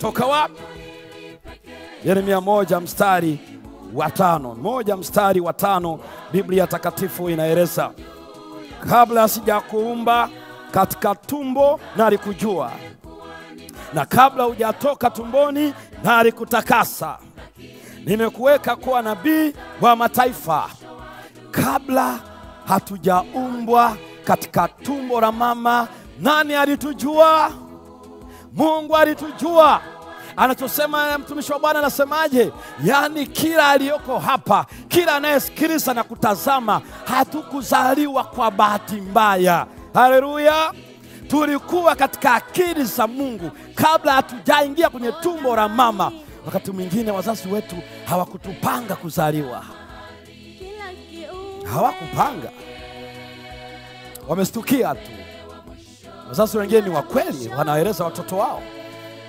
Kutoka wapi? Yeremia 1:5. 1:5, Biblia takatifu inaeleza, kabla sijakuumba katika tumbo nalikujua, na kabla hujatoka tumboni nalikutakasa, nimekuweka kuwa nabii wa mataifa. Kabla hatujaumbwa katika tumbo la mama, nani alitujua? Mungu alitujua. Anachosema mtumishi wa Bwana anasemaje? Yaani kila aliyoko hapa, kila anayesikiliza na kutazama, hatukuzaliwa kwa bahati mbaya. Haleluya. Tulikuwa katika akili za Mungu kabla hatujaingia kwenye tumbo la mama. Wakati mwingine wazazi wetu hawakutupanga kuzaliwa. Hawakupanga. Wamestukia tu. Wazazi wengine ni wa kweli, wanaeleza watoto wao,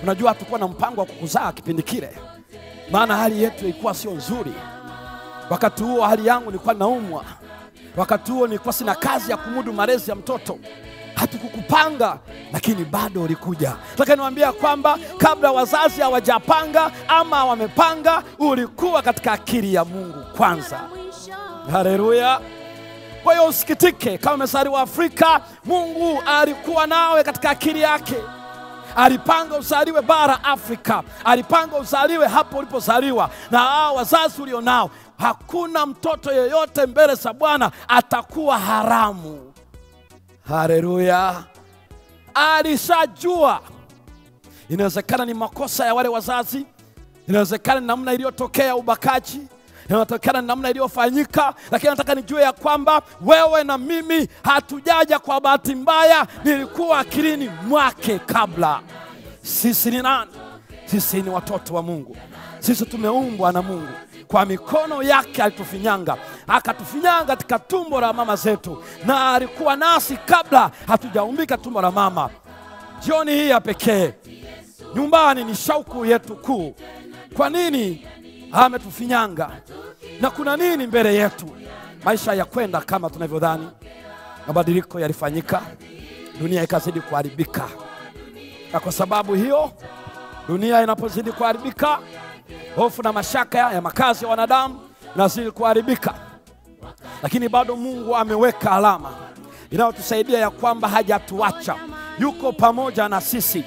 unajua hatukuwa na mpango wa kukuzaa kipindi kile, maana hali yetu ilikuwa sio nzuri. Wakati huo hali yangu nilikuwa naumwa. Wakati huo nilikuwa sina kazi ya kumudu malezi ya mtoto. Hatukukupanga, lakini bado ulikuja. Nataka niwaambia kwamba kabla wazazi hawajapanga ama wamepanga, ulikuwa katika akili ya Mungu kwanza. Haleluya. Kwa hiyo usikitike kama umezaliwa Afrika, Mungu alikuwa nawe katika akili yake. Alipanga uzaliwe bara Afrika, alipanga uzaliwe hapo ulipozaliwa, na hao wazazi ulionao. Hakuna mtoto yeyote mbele za Bwana atakuwa haramu. Haleluya. Alishajua. Inawezekana ni makosa ya wale wazazi, inawezekana ni namna iliyotokea ubakaji, inawezekana ni namna iliyofanyika, lakini nataka nijue ya kwamba wewe na mimi hatujaja kwa bahati mbaya, nilikuwa akilini mwake kabla. Sisi ni nani? Sisi ni watoto wa Mungu. Sisi tumeumbwa na Mungu. Kwa mikono yake alitufinyanga, akatufinyanga katika tumbo la mama zetu, na alikuwa nasi kabla hatujaumbika tumbo la mama. Jioni hii ya pekee nyumbani ni shauku yetu kuu. Kwa nini ametufinyanga? Na kuna nini mbele yetu? Maisha ya kwenda kama tunavyodhani. Mabadiliko yalifanyika, dunia ikazidi kuharibika. Na kwa sababu hiyo, dunia inapozidi kuharibika, hofu na mashaka ya makazi ya wanadamu inazidi kuharibika. Lakini bado Mungu ameweka alama inayotusaidia ya kwamba hajatuacha, yuko pamoja na sisi.